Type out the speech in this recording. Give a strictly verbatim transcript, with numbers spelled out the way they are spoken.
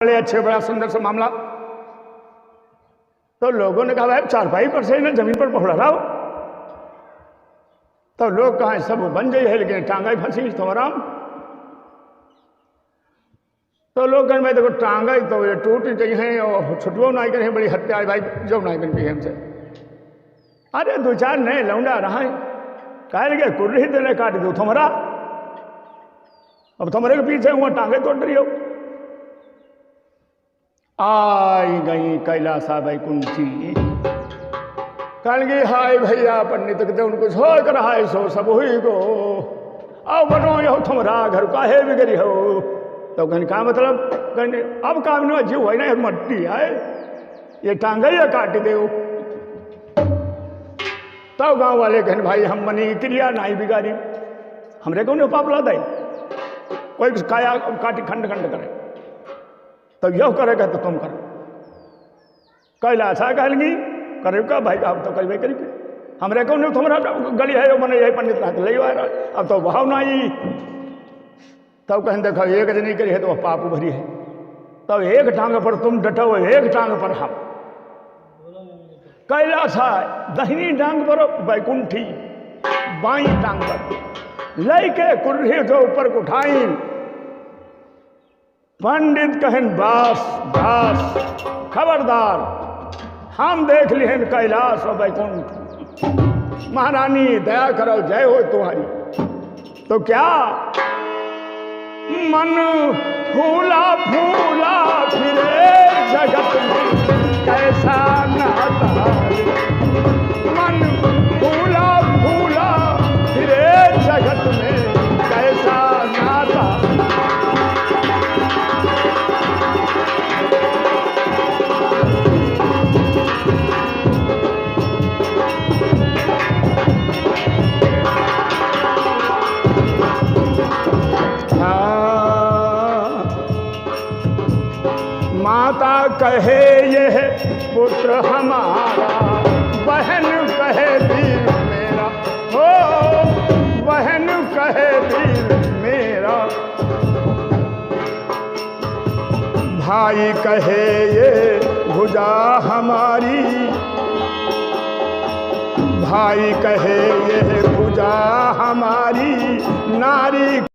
बड़े अच्छे, बड़ा सुंदर सा मामला। तो लोगों ने कहा, "भाई, चारपाई पर से ना जमीन पर पहुड़ा रहो।" तो लोग कहा, "सब बन जाई है, लेकिन टांगा ही फंसी थोड़ा।" तो लोग कहें, "भाई, देखो, टांगा ही तो ये टूट जाई है और छुटबो ना करें, बड़ी हत्या है भाई, जो ना बन पाई हमसे।" अरे, दो चार नए लौंडा रहा है, कहे लगे, "कुर्री देने काट दो तुम्हारा, अब तुम्हारे के पीछे हुआ टांगे तोड़ रही हो।" आई गई कैलासा बैकुंठी। कहन कि, "हाय भैया, पंडित के तो उनको झोंक रहा है, सो सब हुई गो। अब बनो यो तुम्हारा घर काहे बिगड़ी हो?" तो कहन, "का मतलब?" कहन, "अब काम नहीं, जीव है ना, मट्टी है, ये टांगा ये काट दे।" तब गाँव वाले कहन, "भाई, हम मनी की क्रिया नाई बिगाड़ी, हमरे कौन पाप ला दे, कोई काया काटी खंड खंड करे।" तो यह करेगा तो तुम करो। कैलासा कहलगी, "करे का भाई, आप तो करबे करी, हमरे कौन तुम्हारा गली है, यो मने यही पंडित रहते ले आ रहा, अब तो भाव ना आई।" तब कहन, "देखो, एक जनी करी है तो वह पाप भरी है, तब एक टांग पर तुम डटो, एक टांग पर हम।" कैलासा दहिनी टांग पर बैकुंठी, बाई टांग पर लइके कुर्री जो ऊपर उठाई, पंडित कहन, "बस, बस, खबरदार, हम देख लिहन कैलास और बैकुंठ। महारानी, दया करो, जय हो तुम्हारी।" तो क्या मन फूला फूला फिरे जगत में, कैसा नाता। मन फूला फूला फिरे जगत में, कैसा नाता। हाँ। माता कहे यह पुत्र हमारा, बहन कहे वीर मेरा, हो बहन कहे वीर मेरा। भाई कहे ये भुजा हमारी, भाई कहे ये भुजा हमारी, नारी